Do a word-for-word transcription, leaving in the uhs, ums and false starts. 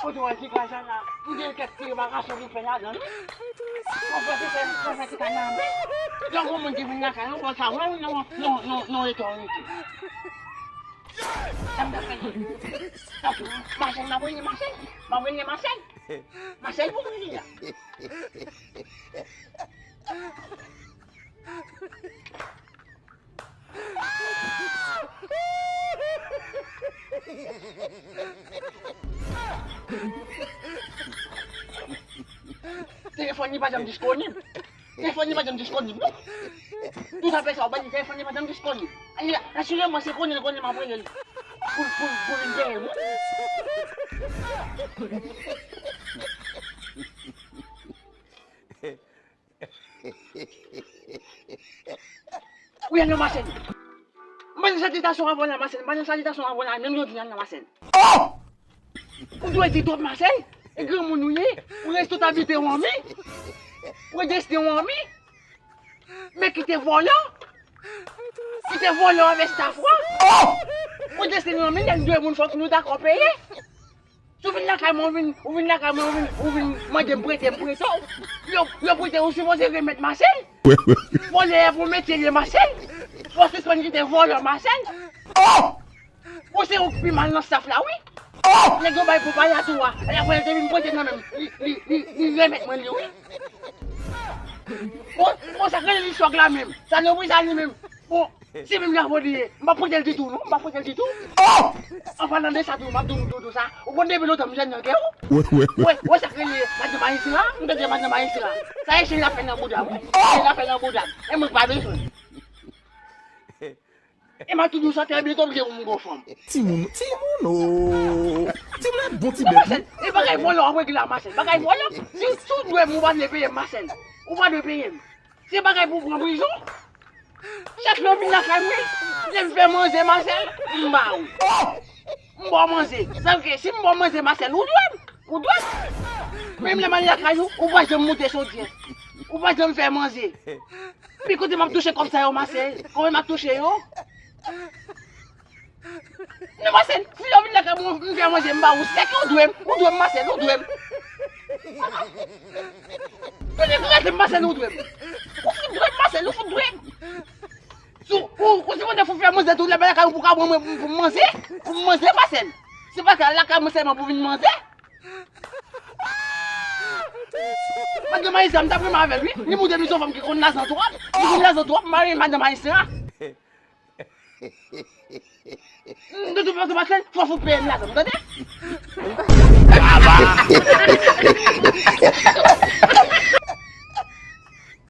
Kote w wè ti gaz la? M gen kèk ti reparation pou fè ladan l wi. Mwen panse se konsa ki ta nan men. Lè yon moun ki vin lakay ou, ou konn sa, non, non, non, non, non, eto, eto. Sa m ta fè? Mache, m ap rele Mache. M ap rele Mache. Mache pou mwen la. Telefòn li pa janm disponib. Telefòn li pa janm disponib, non. Tout apèl sa w ba li, telefòn li pa janm disponib. Ay, asireman, se konnen l konnen m ap rele l pou, pou, pou vin peye m. Wi, alo, Masèl. M pa nan salitasyon avè w la, Masèl. M pa nan salitasyon avè w la, menm jodi a, non, Masèl. Oh! Ou dwe di twòp, Masèl. E granmoun ou ye. Ou rete tout abite w anmi. Ou rete w anmi. Men kite vòlò. Kite vòlò avè staf la. Oh! Ou rete w anmi, lè n dwe moun, fòk nou dakò peye. Si w vin lakay mwen, ou vin, ou vin lakay mwen, ou vin, ou vin mande m prete, m prete w. Yo, yo prete w, ou sipoze remèt, Masèl. Vòlè a pou metye l ye, Masèl. Fò w sispann kite vòlè, Masèl. Oh! Ou se ou k pi mal nan staf la, wi. Oh! Nèg yo bay pou paya tou a. E apre, l te vin prete nan men m. Li, li, li, li remèt mwen li, wi. Bon, bon, sa k rele li chòk la menm. Sa nou wi sa li menm. Bon, se menm jan pou li ye. M p ap prete l ditou, non. M p ap prete l ditou. Oh! An palan de sa tou, m ap di w, Dodo, sa. Ou konn depi lontan m jèn nan, ke w? Wi, wi, wi. Wè, wè sa k rele madanm ayisyen an? M tande madanm ayisyen an. Sa ayisyen la fè nan bouda m, wi. Oh! Ayisyen la fè nan bouda m. E mwen k pa bezwen. E m a toujou chante, byen oblije pou m gon fanm. Timoun, timoun, oh. Timoun ap bon ti bèt, wi. Masèl, e bagay vòlò w ap regle la, Masèl. Bagay vòlò. Si, si w dwe m, ou pa dwe peye m, Masèl. Ou pa dwe peye m. Se bagay pou w pran prizon. Chak lè w vin lakay mwen, lè m fè manzè, Masèl, m ba ou. M ba w manzè. Sa vle di, si m ba w manzè, Masèl, ou dwe m. Ou dwe m. Menm lè m al lakay ou, ou pa janm moute chodyè. Ou pa janm fè manzè. Pi kote m ap touche kòb sa yo, Masèl? Kòman m ap touche yo? Non, Masèl, si yo vin lakay mwen, m fè manje, m ba ou sèk, ou dwe m, ou dwe m, Masèl, ou dwe m. Tande kraze m, Masèl, ou dwe m. Ou fout dwe m, Masèl, ou fout dwe m. Si w, ou, ou sipoze fout fè manje tou, lè m lakay ou pou ka pran mwen pou, pou m manje, pou m manje, Masèl. Se pa ka lakay mwen sèlman pou vin manje. Madanm ayisyen an, m t ap renmen avè l, wi. Li montre m se yon fanm ki konn lajan twòp. Li konn lajan twòp, m pa renmen madanm ayisyen an. De tout fason, Masèl, fò w fout peye m lajan m, tande?